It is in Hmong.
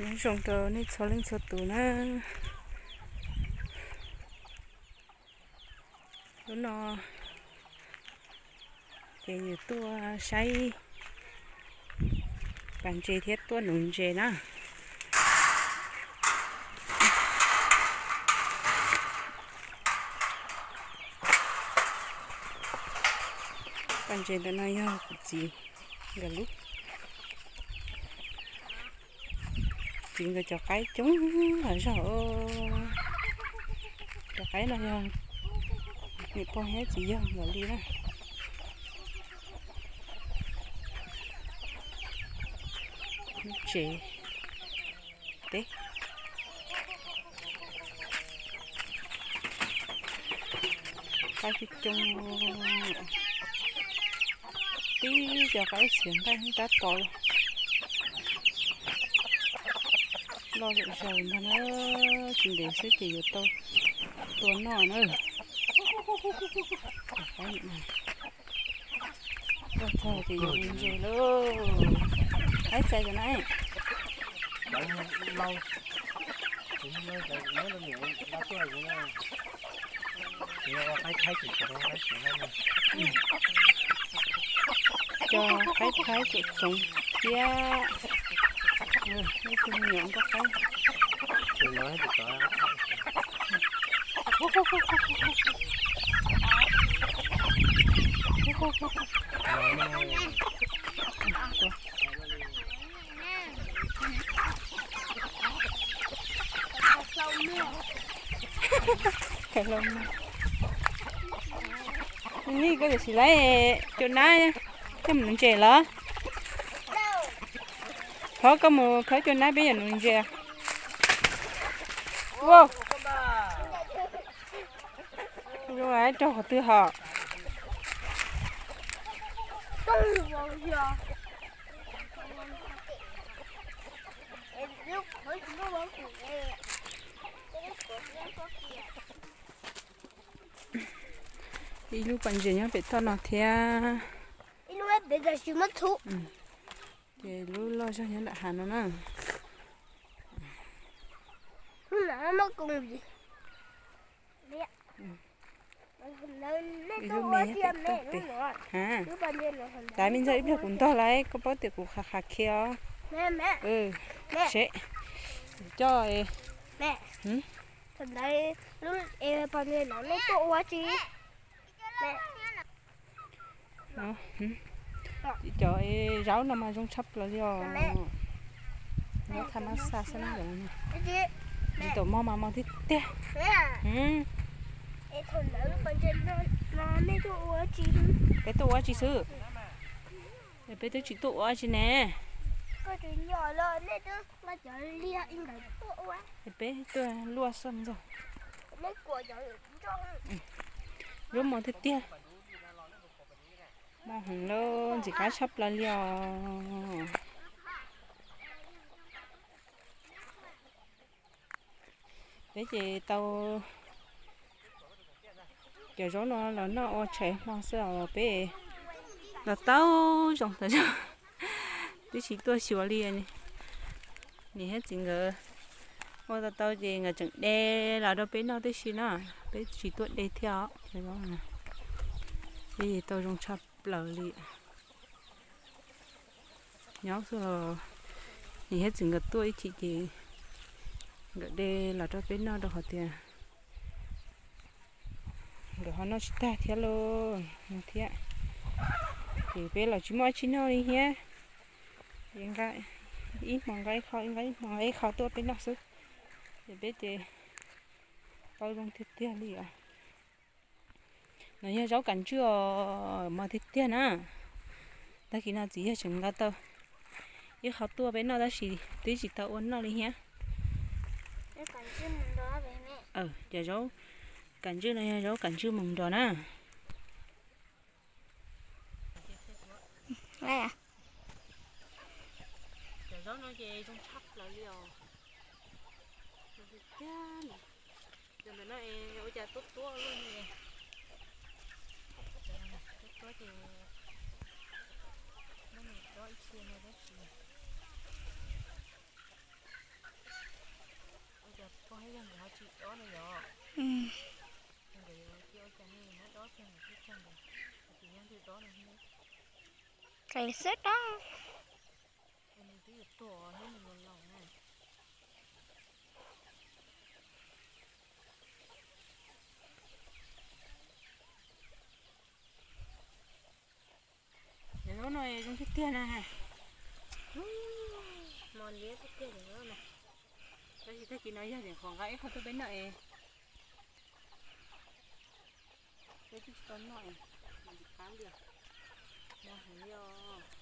Nyob zoo rau nej txhua leej txhua tus na. Hnub no ces yus tuaj saib pas ntses thiab tuaj nuv ntses na. Pas ntses ntawm no yog kuv txiv nkawd lub. Txiv nkawd cov qaib coob los zog. Cov qaib no yog niam pog thiab txiv yawg nkawd li na. Tsev teb. Qaib coob coob. Tib cov qaib xiav nqaij tab tom loj zaum zaus ntag na, tsis ntev xwb ces yuav tau tua noj na. Tuaj txog ces yuav mus ntses lauj. Qaib txais cov na. Cov qaib thaib tsoom tsoom thiab ib tug me nyuam nkauj qaib. Kawg los, koj yuav sim lawv cua nab coj mus nuv ntses los? Thov koj mus khawb cua nab peb yuav nuv ntses. Ua, zoo raug qhov twg hos? Ib lub pas ntses nyob pem toj no thiab. Ces lub loj zog nyob nram hav no na. Ib lub me nyob pem toj pem. Ha, tas me ntxog ib pliag kuv ntog lawm, koj paub tias kuv qhav qhav khiav os. Seb, coj. Cov zaub no mas zoo tshaj plaws li os. Nyob thaj mab xa xwb na. Tsis tau mog mas mog tiag tiag. Peb tuaj ua dab tsi xwb? Peb twb tsis tuaj ua dab tsi ne. Peb tuaj luaj xwb ntag. Zaub mog tiag tiag. Mog heev lauj, ntxim qab tshaj plaws li os. Peb ces tau cov zaub no los noj ua tshais hmo xwb os. Peb los tau zoo tas zog, twb tsis tuaj xyuas li. Niam thiab txiv nkawd ua tau tau ces nkawd tseem de los rau peb noj tib si na. Peb tsis tuaj de thiab os. Peb tau zoo tshaj plaws li. Nyob xwb los niam thiab txiv nkawd tuaj ib chim ces nkawd de los rau peb noj rau qhov tias nkawd ho noj tsis tag thiab lauj thiab. Ces peb los tsis muaj dab tsi noj li thiab. Ces nqa ib hmo nqa ib qho, nqa ib hmo nqa ib qho tuaj peb noj xwb. Ces peb ces tau zoo tiag tiag li os. No yog zaub kav ntswj os, mog tiag tiag na. Tag kis no txiv yawg tseem nqa tau ib qho tuaj peb noj tab sis twb tsis tau ua noj li thiab. Cov zaub kav ntswj no yog zaub kav ntswj mus nrog na. Cov zaub no ces zoo tshaj plaws li os. Cov ntawm no ua cas tuab tuab luaj li. Tuab tuab ces muab mus dob ib txhia no tab sis Qis xwb dob. Lub no zoo tiag tiag na. Mos liab tiag tiag lub no. Tab sis tag kis no yog tias qhov nqa ib qho tuaj peb noj es, peb twb tsis tau noj es, qab li os. Mos heev li os.